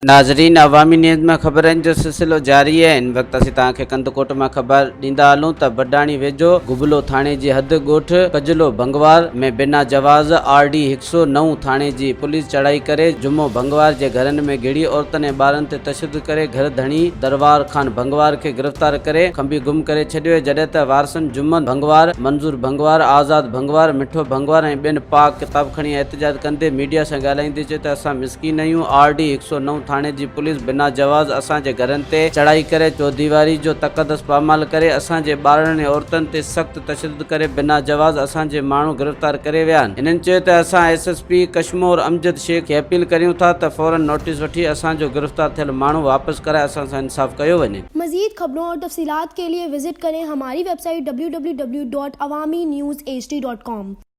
ناظرين عوامي نيوز ۾ خبرن جو سلسلو جاري آهي هن وقت اسين توهان کي ڪنڌڪوٽ مان خبر ڏيندا هلون ته بڊاڻي ويجهو گبلو ٿاڻي جي حد ڳوٺ ڪجلو ڀنگوار ۾ بنا جواز آر ڊي 109 ٿاڻي جي پوليس چڙهائي ڪري جمعو ڀنگوار جي گهرن ۾ گهڙي عورتن ۽ ٻارن تي تشدد ڪري گهر ڌڻي دروار خان ڀنگوار کي گرفتار ڪري کنڀي گم ڪري ڇڏيو جڏهن ته وارثن جمن ڀنگوار، منظور ڀنگوار، آزاد ڀنگوار، مٺو ڀنگوار ۽ ٻين پاڪ ڪتاب کڻي احتجاج ڪندي ميڊيا سان ڳالهائيندي چيو ته اسان مسڪين آهيون، آر ڊي 109 ٿاڻي جي پوليس بنا جواز اسان جي گهرن تي چڙهائي ڪري چوديواري جو تقدس پامال ڪري اسان جي ٻارڙن ۽ عورتن تي سخت تشدد ڪري بنا جواز اسان جي ماڻهو گرفتار ڪري ويا آهن. هنن چيو ته اسان S S P Kashmore Amjad Shaikh کي اپيل ڪريون ٿا ته فورن نوٽيس وٺي اسان جو گرفتار ٿيل ماڻهو واپس ڪرائي اسان سان انصاف ڪيو وڃي. مزيد خبرون اور تفصيلات ڪي لئي وزٽ ڪرين ھماري web site www.awamiNewsHD.com.